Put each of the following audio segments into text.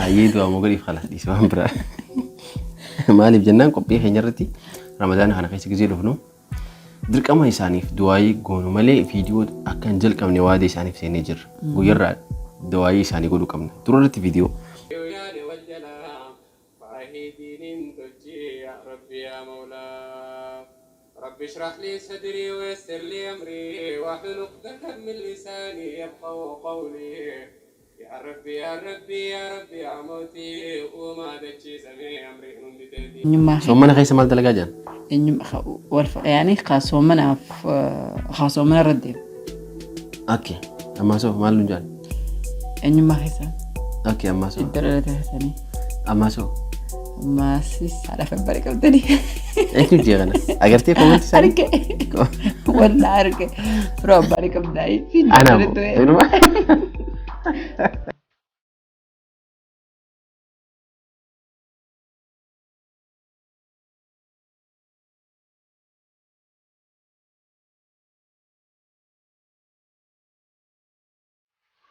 Hayyee du'aa moo godhiif kala dhiisi waan biraa. Maaliif jennaan qophii keenya irratti Ramadaana kana keessa gizee dhufnu dirqama isaaniif du'aayii goonu malee viidiyoo akka hin jalqabne waadee isaaniif seenee jirra. Guyyarraa du'aayii isaanii godhuu qabna. Dura irratti viidiyoo. Yaade wal jalaa faahii diiniin tolchi yaa rabbi yaa mawlaa rabbi ishrah lii sadrii wayassir lii amrii wahlul uqdatan min lisaanii yafqahu qawlii yaa rabbi yaa rabbi yaa rabbi yaa mootii uumaa dachii samii amriin hundi teetii. Eenyummaa kee. Soomana keessa maal dalagaa jiran? Eenyummaa wal yaani kaa soomanaaf kaa soomana irra deemu. Okay. Ammaa soo maal nuun jedhan? Eenyummaa keessan. Okay ammaa soo. Iddoo dhalata keessanii. Ammaa soo. Ammaas haadha fi abbaa qabdanii. Eenyu jee kana? Agartee koomantii isaanii? Arge. Wallaa arge. Firoo abbaa qabdaa. Anaa moo? Inuma?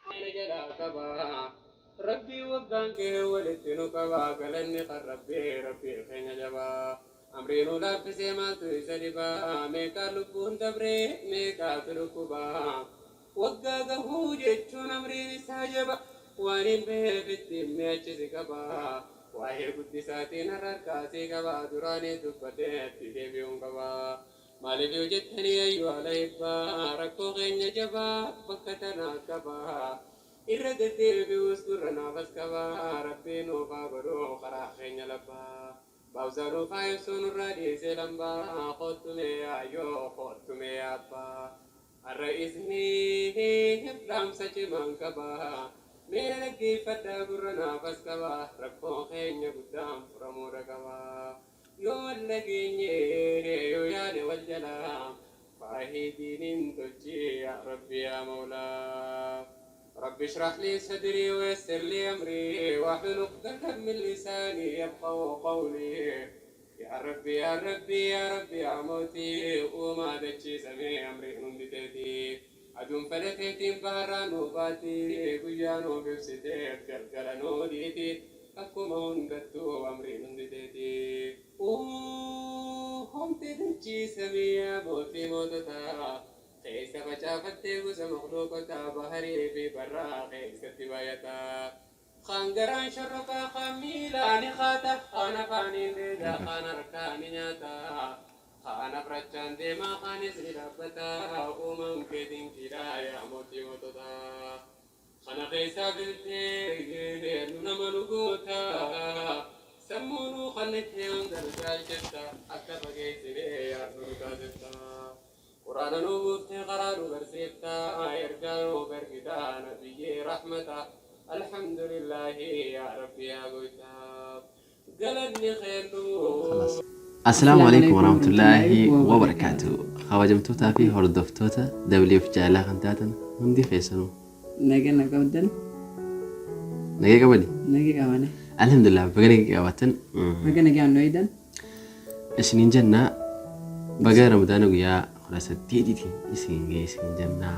Kana jalaa qaba Rabbii waggaan kee walitti nu qaba galanni kan Rabbii Rabbii keenya jabaa amrii nu laaffisee maaltu isa dhiba meeqaa lubbuun dabree meeqaatu dhukkuba waggaa gahuu jechuun amriin isaa jaba waan hin beefitti mi'achisi qaba waa'ee guddisaatiin har'a harkaasii qaba duraanii dubbatee itti deebi'uun qaba. Maaliif yoo jettanii ayyuu haala hibbaa rakkoo keenya jabaa bakka tanaa qabaa irra deddeebi'uus gurra naaf as qabaa rabbii nuuf haa godhu karaa keenya labbaa baabzaa nuuf haa ibsuu nurraa dhiisee lambaa koottu mee yaayyoo koottu mee yaabbaa har'a isiniif dhaamsa cimaan qabaa mee na dhaggeeffadhaa gurra naaf as qabaa rakkoo keenya guddaan furamuudha qabaa. Yoo wal dhageenye yoo yaane wal jalaa faahii diiniin tolchi yaa rabbi yaa mawlaa rabbi ishrah lii sadrii wayassir lii amrii wahlul uqdatan min lisaanii yafqahu qawlii yaa rabbi yaa rabbi yaa rabbi yaa mootii uumaa dachii samii amriin hundi teetii aduun fedha keetiin baharraa nuu baati guyyaa nuuf ibsitee galgala nuu dhiiti Akkuma hundattuu amriin hundi teeti. Uumte dachii samii yaa mootii moototaa keessa facaafattee gosa makhluuqotaa baharii fi barraa keessatti baay'ataa. Kaan garaan shorrokaa kaan miilaani kaata kaan afaaniin dheeda kaan harkaani nyaata kaan afrachaan deemaa kaanis ni dhaabbata uumaan kee dinqiidha yaa mootii moototaa. Kana keessaa filtee nu nama nu goota sammuu nuu kennitee hunda nu caalchifta akka fageessinee yaadnu nu taasifta. Quraana nuu buuftee karaa nu barsiifta ergaa nuuf ergita nabiyyii rahmata alhamdulillaahi yaa rabbi yaa goytaa galanni keennu. Assalaamu alaikum warahmatullaahi wabarakaatu. Kabajamtootaa fi hordoftoota WF jaalalaa kan taatan hundi keessanuu. Naga na qabdan. Nagee qabani? Nagee qabane. Alhamdulillah baga nagee qabaatan. Baga nagaan nu eegdan. Isiniin jenna baga Ramadaana guyyaa 18tiin isin ga'e isin jenna.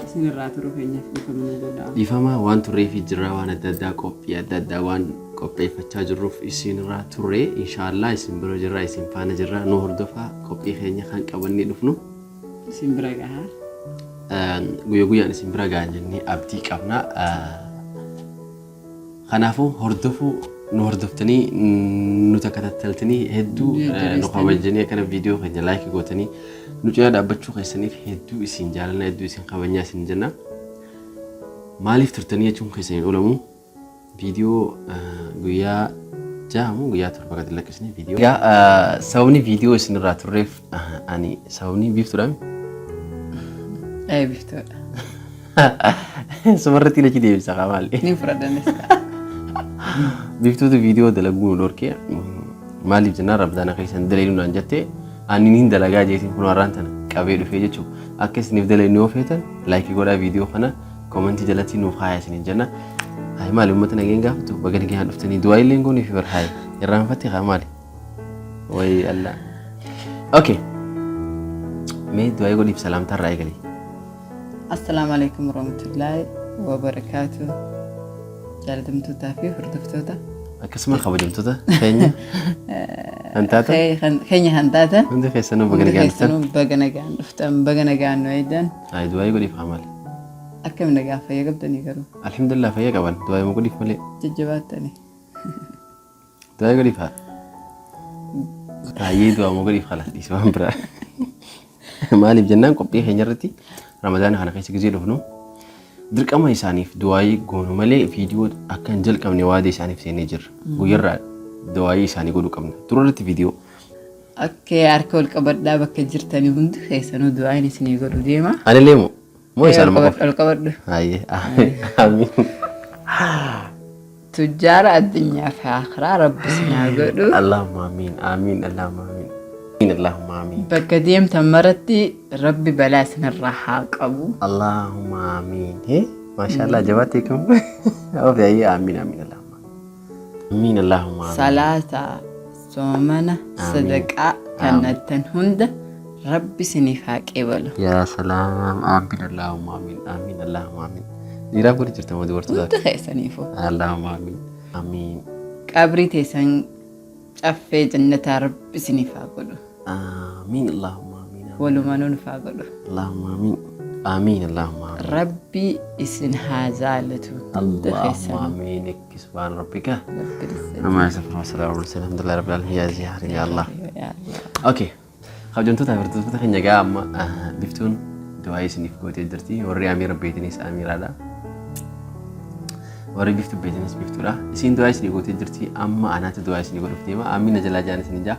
Isin irraa turuu keenyaaf dhiifama nu godhaa. Dhiifama waan turreefi jirra waan adda addaa qophii adda addaa waan qopheeffachaa jirruuf isin irraa turre inshaallah isin bira jirra isin faana jirra nu hordofaa qophii keenya kan qabannee dhufnu. Isin bira gahaa. Guyya guyyaan isin bira gahaa jennee abdii qabna. Kanaafuu hordofuu nu hordoftanii nu takkatattaltanii hedduu nu kabajjanii akkana viidiyoo keenya laayikii gootanii nu cinaa dhaabbachuu keessaniif hedduu isin jaalanna hedduu isin kabajnaa isin jenna. Maaliif turtanii jechuun keessan hin oolamu. Viidiyoo guyyaa 6 moo guyyaa 7 gadi lakkisne viidiyoo. Egaa sababni viidiyoo isinirraa turreef ani sababni biiftuudhaan. Ee biiftuudha. Sumarratti lachi deebisa kaa maali? Ni fudhadhanis. Biiftuutu viidiyoo dalaguu nu dhorkee maaliif jennaan Ramadaana keessa hin dalagnuu naan jette ani niin dalagaa jeetiin kun har'aan tana qabee dhufee jechuudha. Akka isiniif dalagnu yoo feetan laayikii godhaa viidiyoo kana koomentii jalatti nuuf haaya isiniin jenna. Hayi maali uummata nageen gaafatu baga nagayaan dhuftanii du'aa illee goonii fi bar hayi irraanfatte kaa maali? Wayi Allah. Okay. Mee du'aa godhiif salaamtaa irraa eegali. Assalaamu alaikum warahmatullaahi wabarakaatu. Jaalatamtootaa fi hordoftoota Akkasuma kabajamtoota keenya kan taatan keenya kan taatan hundi keessanuu baga hundi nagaan dhuftan. keessanuu baga nagaan dhuftan, baga nagaan nu eegdan. Ay, du'aayii godhiif haa maali. Akkam nagaa fayya qabdanii garuu? Alhamdulillah, fayya qaban, du'aayii godhiif malee. Jajjabaattanii. Du'aayii godhiif haa. Baay'ee du'aa godhiif haala dhiisi waan biraa. Maaliif jennaan, qophii keenya irratti Ramadaana kana keessa gizee dhufnu dirqama isaaniif du'aayii goonu malee viidiyoo akka hin jalqabne waadee isaaniif seenee jirra. Guyyarraa du'aayii isaanii godhuu qabna. Dura irratti viidiyoo. Akka harka wal qabadhaa, bakka jirtanii hundi keessanuu du'aan isinii godhu deema. Anillee moo isaanuma qofa? Ol qabadhu. Hayyee, amiin. Tujjaara addunyaa fi akhiraa Rabbi isin haa godhu. Allahumma amiin, amiin, Allahumma amiin. Amiin, Allahumma amiin. Bakka deemtan maratti Rabbi balaa isinirraa haa qabu. Allahumma amiin. Hee, maashaallah, jabaatti kam. Ofi hayyee, amiin, amiin, Allahumma. Amiin, Allahumma amiin. Salaata, soomana, sadaqaa kannattan hunda Rabbi isiniif haa qeebalu. Yaa salaam, amiin, Allahumma amiin, amiin, Allahumma amiin. Dhiiraaf godhi jirta moo dubartootaaf? Hundi keessaniifuu. Allahumma amiin. Amiin. Qabrii teessan caffee jannataa Rabbi isiniif haa godhu. Amiin, Allahumma amiin. Walumaanuu nuuf haa godhu. Allahumma amiin. Amiin, Allahumma amiin. Rabbi isin haa jaalatu. Hundi Allahumma keessanuu. amiin. Subhaan rabbika. Rabbi isin. Amma yasifun wa salaamun ala alhamdulillahi rabbil alamin. Yaa ziyaar ya Allah. Ya Allah. Okay. Kabajamtoota hordoftoota keenya, egaa amma biftuun du'aa isiniif gootee jirti. Warri amiira beetinis amiiraadha. Warri biftuu beetinis biftuudha. Isiin du'aa isinii gootee jirti. Amma anaatu du'aa isinii godhuuf deema. Amiina jalaa jaan isin ijaa.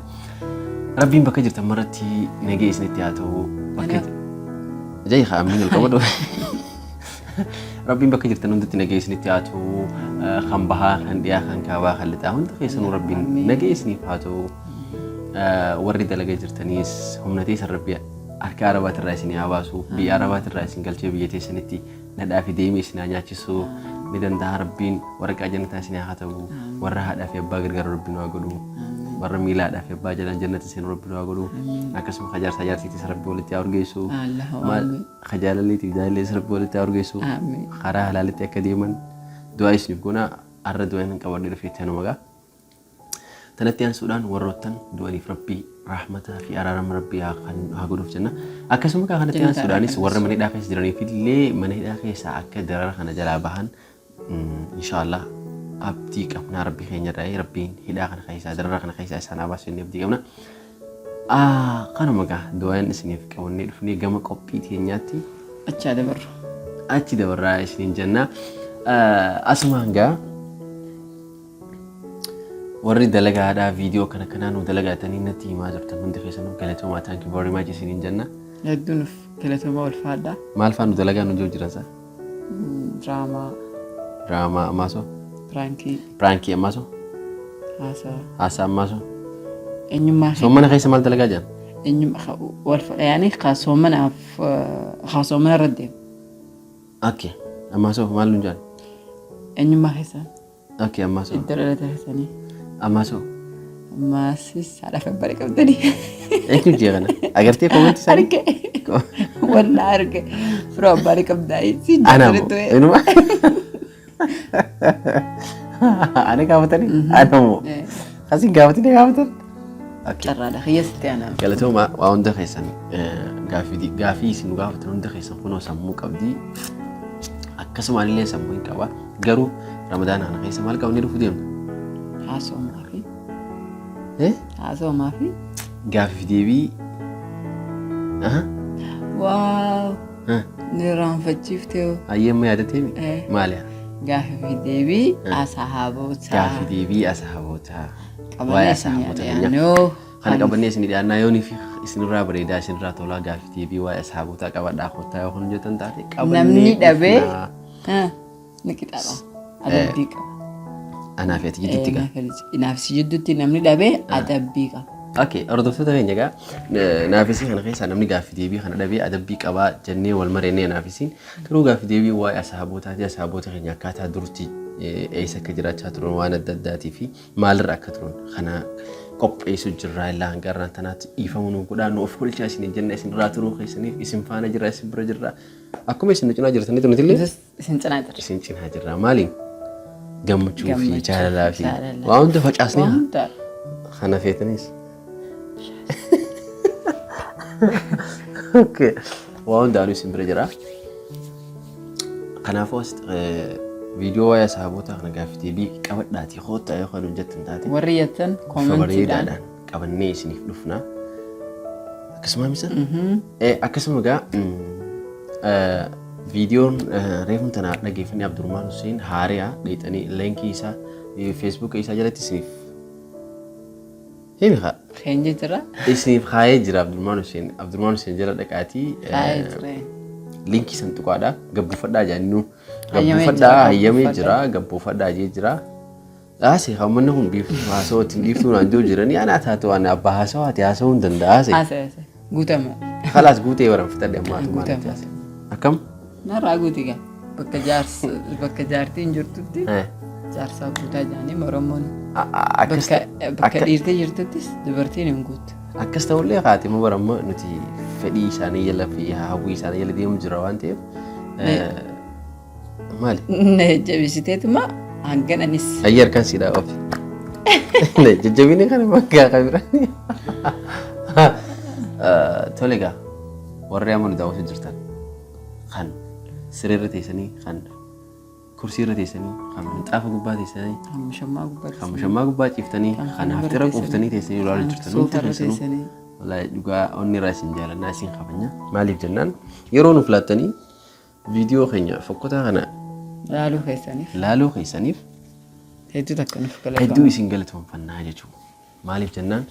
Rabbiin bakka jirtan maratti nagee isinitti haa ta'u. Bakka Jai haa amiin ol qabadhu. Rabbiin bakka jirtan hundatti nagee isinitti haa ta'u. Kan bahaa, kan dhiyaa, kan kaabaa, kan lixaa hunda keessanuu Rabbiin nagee isiniif haa ta'u. Warri dalagaa jirtaniis humna teessan Rabbi harka Arabaatirraa isin haa baasu. Biyya Arabaatirraa isin galchee biyya teessanitti dhadhaa fi deemee isin haa nyaachisu. Ni danda'a Rabbiin, waraqaa jannataa isin haa katabu. Warra haadhaa fi abbaa gargaaru Rabbiin haa godhu. Warra miila haadhaa fi abbaa jalaan jannata seenu Rabbiin haa godhu. Akkasuma kajaarsaa jaarsiitis Rabbi walitti haa urgeessu. Allahumma. Kajaalalleetiif jaalallees Rabbi walitti haa urgeessu. Amiin. Karaa halaalitti akka deeman du'aa isiniif goona. Har'a du'aa hin qabadhe dhufee tanuma gaa. Tanatti aansuudhaan warroottan du'aniif Rabbii rahmataa fi araarama Rabbii haa godhuuf jenna. Akkasuma kaa kanatti aansuudhaanis warra mana hidhaa keessa jiraniif illee mana hidhaa keessaa akka darara kana jalaa bahan inshaallah abdii qabna Rabbii keenya irraa, Rabbiin hidhaa kana keessaa, darara kana keessaa isaan haa baasu jennee abdii qabna. Kanuma gaa du'aan isiniif qabannee dhufnee gama qophii teenyaatti Achaa dabarru. Achi dabarraa isiniin jenna. Asumaan gaa warri dalagaadhaa viidiyoo kana kanaa nu dalagaatanii natti himaa jirtan hundi keessanuu galatoomaa, thank you very much isiniin jenna. Hedduu nuuf galatoomaa, ulfaadha. Maal faa nu dalagaa nu jiru jiran saa? Diraamaa. Diraamaa ammaasoo? Prankii. Prankii ammaasoo? Haasaa. Haasaa ammaasoo? Eenyummaa. Soomana keessa maal dalagaa jiran? Eenyummaa wal yaani soomanaaf soomana irra deemu. Okay. Ammaasoo maal nu jedhan? Eenyummaa keessan. Okay, ammaasoo. Iddoo dhalata keessanii. Ammaasoo. Ammasis haadha fi abbaa qabdanii. Eenyu jee kana? Agartee commentii isaanii? Arge. Wallaa arge. Firoo abbaa qabdaa. Si Ana jaallattu. moo? Inuma? Ana gaafatanii? Ana moo? Asin gaafatanii gaafatan? Carraadha. Kiyya sitti aanaa. Galatooma waa hunda keessan, gaafii isin gaafatan hunda keessan kunoo sammuu qabdi. Akkasuma illee sammuu hin qaba. Garuu Ramadaana kana keessa maal qabnee dhufuu deemna? Haasoomaa fi. Eh? Haasoomaa fi. Gaafii fi deebii. Aha. Wow. Ni irraanfachiiftee. Hayyee, amma yaadatee mi? Eh. Maali? Gaafii fi deebii ashaabota. Gaafii deebii ashaabota. Qabannee Waa'ee isin ashaabota keenyaa. yaadannoo. Kana qabannee isin dhiyaannaa yoonii fi isinirraa bareedaa, isinirraa tolaa, gaafii deebii waa'ee ashaabota qabadhaa kottaa yoo kun jettan taate qabannee Namni dhabee dhufnaa. Ni qixaadha. Adabbii qaba. Anaa fi ati jidduutti gaa. Naaf si jidduutti namni dhabee adabbii qaba. Okay, hordoftoota keenya egaa naafisii kana keessaa namni gaaffii deebii kana dhabee adabbii qabaa jennee wal mareennee naafisiin garuu gaaffii deebii waa'ee ashaabootaa fi ashaabota keenya akkaataa durti eessa akka jiraachaa turan, waan adda addaatii fi maalirra akka turan kana qopheessu jirraa. Illaa hanga irraan tanaatti dhiifama nu godhaa, nu of kolchaa isin jenna. Isin irraa turuu keessaniif isin faana jirra, isin bira jirra. Akkuma isin nu cinaa jirtanitti nuti illee Isin cinaa jirra. Isin cinaa jirra. Maaliin? Gammachuu fi Gammachuu, jaalalaa fi jaalala. waa hunda facaasnee Waan hunda. Kana feetanis. Okay. Waa hundaanuu isin bira jira. Kanaafuu as viidiyoo waa'ee sahaboota kana gaaffii deebii qabadhaatii koottaa yoo kan hojjettan taate Warri jettan bifa koomentiidhaan. bareedaadhaan qabannee isiniif dhufna. Akkasuma misa? Akkasuma egaa viidiyoon reefum tana dhageeffannee Abdurrahmaan Hussein Haariyaa dheexanii leenkii isaa feesbuuka isaa jalatti isiniif himi haa. Keenya jira. Isiniif kaayee jira Abdurrahmaan Hussein. Abdurrahmaan Hussein jala dhaqaatii Kaayee jira. linkii san tuqaadha. Gabbuufadhaa jedhanii Hayyamee jira, gabbuufadhaa hayyamee gabbuufadhaa. jira gabbuufadhaa jee jira. Haasee uummanni kun biiftuu haasawaa ittiin biiftuu naan jiru jiranii anaa taatu waan abbaa haasawaati haasawuu hin danda'a haasee. Haasa'e haasa'e. Guutama. Khalaas guutee baran fixadhe ammaa atumaan Guutama. itti haasa'e. Akkam? Narraa guuti gaa. Bakka jaarsa bakka jaartiin jirtutti jaarsaa guutaa jedhanii Oromoon. Akkas Bakka bakka dhiirtii jirtuttis dubartiin hin guuttu. Akkas ta'ullee kaate immoo baramma nuti fedhii isaanii jala fi hawwii isaanii jala deemu jira waan ta'eef maali? Na jajjabeessiteetuma hangan anis Hayyi harkaan siidhaa ofi. Jajjabina kana bakka qabira. Tole egaa warri amma nu daawwatu jirtan kan sireerra teessanii kan kursiirra teessanii kan minxaafa gubbaa teessanii kan mishammaa gubbaa kan mishammaa gubbaa ciiftanii Kan kan haftira bira quuftanii teessanii ilaalaa kan jirtan hundi soofarra keessanuu teessanii. Wallaahi dhugaa onni irraa isin jaalannaa isin kabajna. Maaliif jennaan yeroo nuuf laattanii viidiyoo keenya fokkotaa kana laaluu keessaniif laaluu keessaniif hedduu takka nuuf hedduu galatooma. isin galatoomfannaa jechuudha. Maaliif jennaan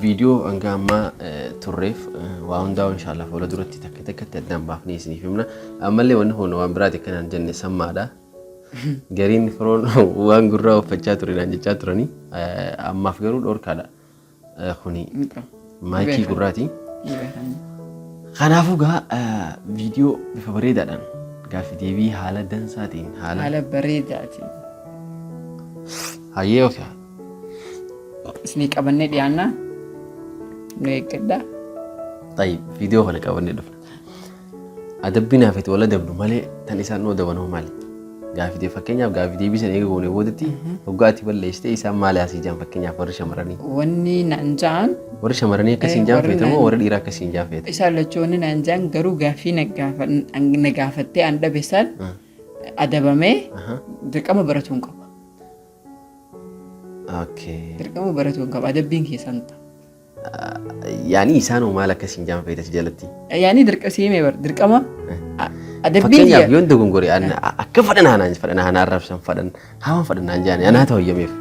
viidiyoo hanga ammaa turreef waa hundaa'u inshaallah fuula duratti takka takkatti addaan baafnee isiniif himna. Ammallee wanni kun waan biraati akkanaan jenne sammaadha. Gariin firoon waan gurraa uffachaa ture naan jechaa turanii ammaaf garuu dhorkaadha. Kuni maayikii Beekan. gurraati. Kanaafuu gaa viidiyoo bifa bareedaadhaan gaaffii deebii haala dansaatiin haala Haala bareedaatiin hayyee ofi isinii qabannee dhiyaannaa nu eeggadhaa. Tayyib viidiyoo kana qabannee dhufna. Adabbii naaf itti wal adabnu malee tan isaan nu adaban hoo maali? Gaaffii deebii fakkeenyaaf gaaffii deebii sana eega goone boodatti hoggaa ati balleessite isaan maali asii jaan fakkeenyaaf warri shamarranii. Wanni naan ja'an Warri shamarranii akkasiin jaan warri feete moo naan- warri dhiiraa akkasiin jaan feete? Isaan lachuu wanni naan ja'an garuu gaaffii na gaafa- na gaafattee an dhabe san adabamee dirqama baratuu hin qabu. Okay. Dirqama baratuu hin qabu. Adabbiin keessan ta'a. Yaani isaan hoo maal akkasiin jaan feete si jalatti? Yaani dirqa siimee bar dirqama adabbiin Fakkeenyaaf kiyya yoon dogongore an akka fadhan haanaan fadhan haanaan arrabsan fadhan hawan fadhan naan jaani anaa ta'u hayyameef.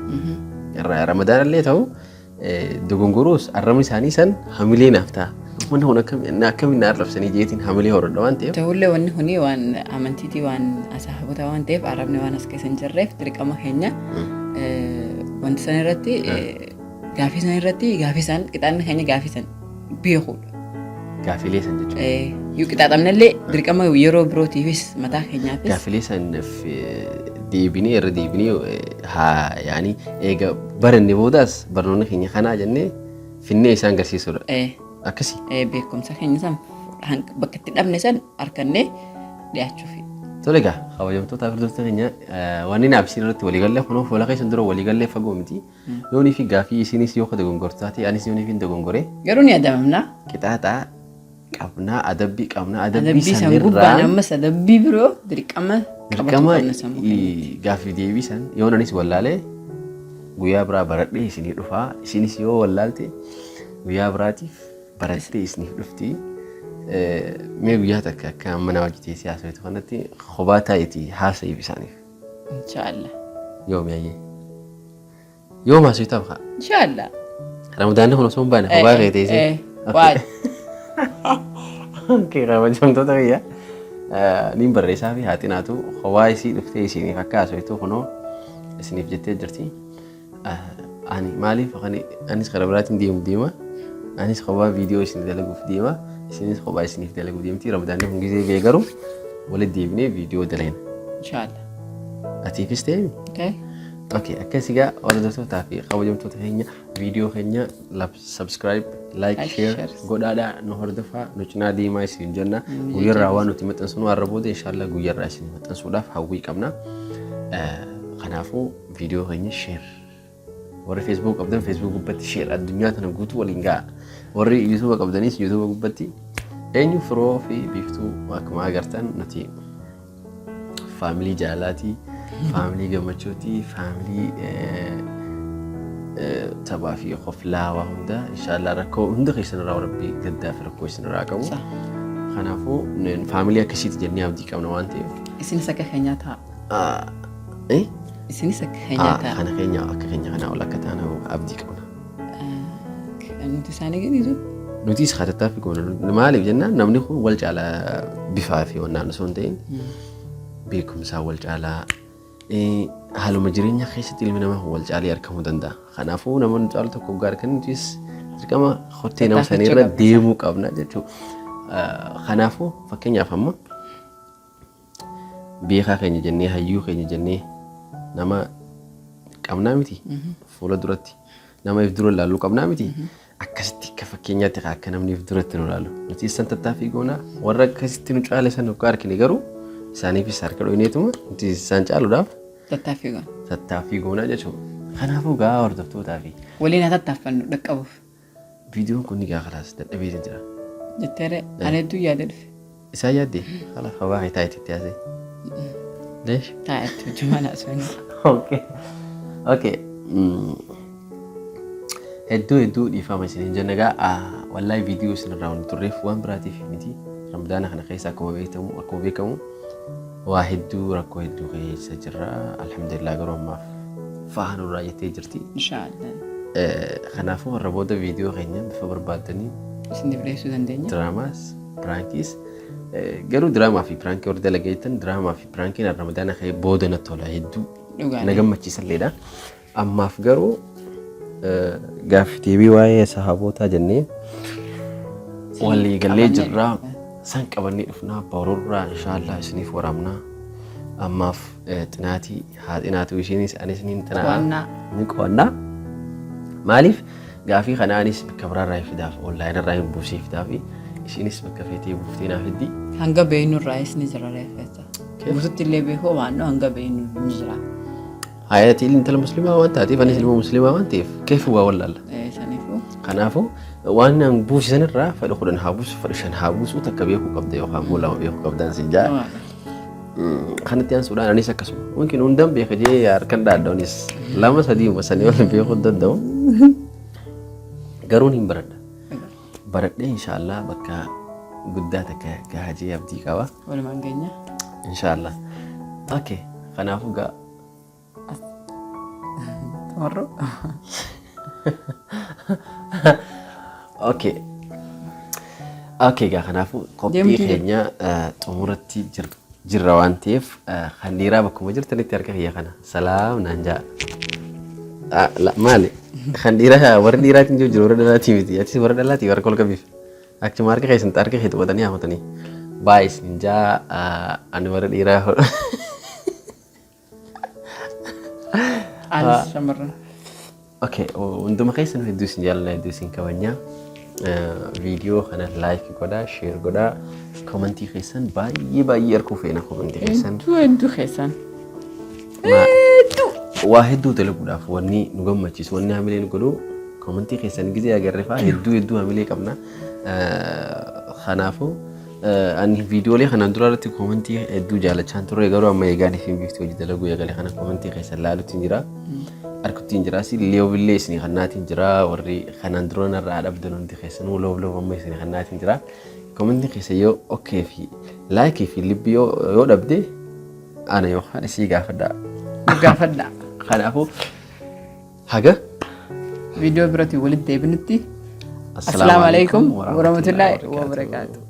Ramadaan illee ta'u dogongoruus arrabni isaanii san hamilee naaf ta'a. Wanni kun akkamiin na arrabsanii jeetiin hamilee horadha waan ta'eef. Ta'ullee wanni kuni waan amantiitii waan asaabotaa waan ta'eef arrabni waan as keessa hin jirreef dirqama keenya wanta san irratti gaafii san irratti gaafii san qixaanni keenya gaafii san beekuudha. Gaafilee san jechuudha. Yoo qixaaxamnellee dirqama yeroo birootiifis mataa keenyaafis. Gaafilee san deebinee irra deebinee haa yaani eega baranne boodaas barnoonni keenya kanaa jennee finnee isaan garsiisuudha. Akkasii. Beekumsa keenya san bakka itti dhabne san harkannee dhiyaachuufi. Tole egaa kabajamtoota hordoftoota keenya wanni naaf isin irratti waliigallee kunoo fuula keessan dura waliigallee fagoo miti. Yoonii fi gaafii isinis yoo ka dogongortu taate anis yoonii fi dogongore. Garuu ni adabamna. Qixaaxaa qabnaa adabbii qabnaa adabbii Adabbii san gubbaan sanirraa ammas adabbii biroo dirqama qabatu dirqama qabna sammuu keenyatti. gaaffii deebii san yoon anis wallaalee guyyaa biraa baradhee isinii dhufaa isinis yoo wallaalte guyyaa biraatiif barattee isiniif dhufti. Mee guyyaa takka akka amma nama hojii teessee haasoftu kanatti kophaa taa'itii haasa'iif isaaniif. Inshaallah. Yoomi hayyee. Yoom haasoftaaf kaa? Inshaallah. Ramadaanni kun osoo hin baane kophaa kee teessee. Waa. Okay, kabajamtoota kiyya. Niin barreessaa fi haati naatu kophaa isii dhuftee isiniif akka haasoftu kunoo isiniif jettee jirti. Ani maaliif anis karaa biraatiin deemu deema. Anis kophaa viidiyoo isin dalaguuf deema. Isinis kophaa isiniif dalaguuf deemti. Ramadaanni kun gizee ba'e garuu walitti deebinee viidiyoo dalagna. Inshaallah. Atiifis ta'e Okay. Okay, akkas egaa hordoftootaa fi kabajamtoota keenya viidiyoo keenya subscribe, like, Like, share share. godhaadhaa nu hordofaa nu cinaa deemaa isin jenna. Guyyarraa waan nuti maxxansinu har'a booda inshallah guyyarraa isin maxxansuudhaaf hawwii qabna. Kanaafuu viidiyoo keenya share, warri Facebook qabdan Facebook gubbatti share, addunyaa tana guutuu waliin ga'a. Warri YouTube qabdanis YouTube gubbatti. Eenyu Firoo fi Biiftuu akkuma agartan nuti faamilii jaalaatii, faamilii gammachuutii, faamilii taphaa fi koflaa waa hunda. Inshaallah rakkoo hunda keessan irraa Rabbi gaddaa fi rakkoo isin irraa qabu. Kanaafuu faamilii akkasiiti jennee abdii qabna waan ta'eef. Isinis akka keenyaa ta'a. Eh? Isinis akka keenyaa ta'a. Kana keenya akka keenya kanaa ol akka ta'an abdii qabna. Nuti isaanii gadiitu. Nutis haa tattaaffii goona. Maaliif jennaan, namni kun wal caalaa bifaa fi wannaan osoo hin ta'in, beekumsaa wal caalaa, haaluma jireenyaa keessatti ilmi namaa kun wal caalee argamuu danda'a. Kanaafuu namoonni caalu tokko waggaa argan nutis dirqama kottee nama sanii irra deemuu qabna jechuudha. Kanaafuu fakkeenyaaf amma beekaa keenya jennee, hayyuu keenya jennee nama qabnaa miti, fuula duratti nama if dura ilaaluu qabnaa miti. Akkasitti akka fakkeenyaatti akka namni if duratti nu ilaalu. Nuti san tattaaffii goonaa, warra akkasitti nu caale san akka argine garuu isaaniifis harka dho'ineetuma nuti isaan caaluudhaaf tattaaffii goona. Tattaaffii goonaa jechuudha. Kanaafuu gaa hordoftootaa fi Waliin haa tattaaffannu dhaqqabuuf. Viidiyoon kun ni gaa kalaas dadhabeetiin jira. Jetteere ani hedduu yaadee dhufe. Isaan yaadde kala fabaa kee taa'etti itti haasa'e. Leesh. Taa'etti hojii mana asuma. Okay. Okay. Hedduu hedduu dhiifama isiniin jenna gaa. Wallaahi viidiyoo isinirraa waan turreef waan biraatiif miti. Ramadaana kana keessa akkuma beekamu waa hedduu rakkoo hedduu keessa jirra. Alhamdulillah, garuu ammaaf fa'aa nurraa jettee jirti. Inshaallah. Kanaafuu warra booda viidiyoo keenya bifa barbaaddanii isiniif dhiyeessuu dandeenya. Diraamaas, prankiis, garuu diraamaa fi prankii warri dalageettan, diraamaa fi prankiin Ramadaana kee booda natti tola hedduu. Dhugaadha. Na gammachiisalleedha. Ammaaf garuu gaaffii deebii waa'ee sahaabootaa jennee walii gallee jirraa, san qabannee dhufnaa, borurraa inshaallah isiniif waraabnaa. Ammaaf xinaatii haa xinaatu, isheenis anis niin xinaa'a. Qo'annaa. Ni qo'annaa. Maaliif gaafii kana anis bakka biraarraa hin fidaaf, online irraa hin buusee fidaaf, ishiinis bakka feetee buuftee naaf fiddi. Hanga beeynu irraayis ni jira reeffeessa. Guututti illee beekuu waannu hanga beeynu ni jira. Hayati intala muslimaa waan taateef, anis ilma muslimaa waan ta'eef, keefu waa wallaalla. Saniifuu. Kanaafuu waan an buusisan irraa fedhu 10 haa buusu, fedhu 5 haa buusu, takka beekuu qabda yookaan immoo lama beekuu qabdaan sin jaa. Kanatti aansuudhaan anis akkasuma. Mungkin hundaan beeka jee harkan dhaadhoonis lama sadii sanii ol beekuu hin danda'u. Garuun hin baradha. Baradhee inshaallah bakka guddaa takka gahaa jee abdii qaba. Walumaan geenya. Inshaallah. Okay. Kanaafuu gaa Xumurru. Okay. Okay, gaa kanaafuu qophii Deemtuu keenya xumuratti jirra waan ta'eef, kan dhiiraa bakkuma jirtanitti harka kiyya kana salaam naan jaa. Maali? Kan dhiiraa warri dhiiraatiin jiru warra dhalaatii miti. Atis warra dhalaatii warra kolkabiif. Achuma harka keessan harka kee tuqatanii hafatanii. Baay'ee isin jaa, ani warra dhiiraa. Anis shamarran. Okay, hunduma keessan hedduu isin jaalladha, hedduu isin kabajna. Viidiyoo kana like godhaa, share godhaa, commentii keessan baay'ee baay'ee arguu feena commentii keessan. Hedduu hedduu keessan. Waa hedduu dalaguudhaaf wanni nu gammachiisu, wanni hamilee nu godhu, commentii keessan gizee agarre fa'aa hedduu hedduu hamilee qabna. Kanaafuu ani viidiyoolee kanaan dura irratti commentii hedduu jaalachaan turre, garuu amma eegaan isin bifti hojii dalaguu eegale kana commentii keessan laalutti hin jira. Harkutti hin jira. Si love illee isinii kannaatiin jira. Warri kanaan dura narraa dhabdan hundi keessanuu love love amma isinii kannaatiin jira. Commentii keessa yoo okay fi likeii fi libbii yoo dhabde ana yookaan isii gaafadhaa. Nu gaafadha. Kanaafuu haga viidiyoo biraatiin walitti deebinutti. Assalaamu alaikum warahmatullahi wabarakaatuh.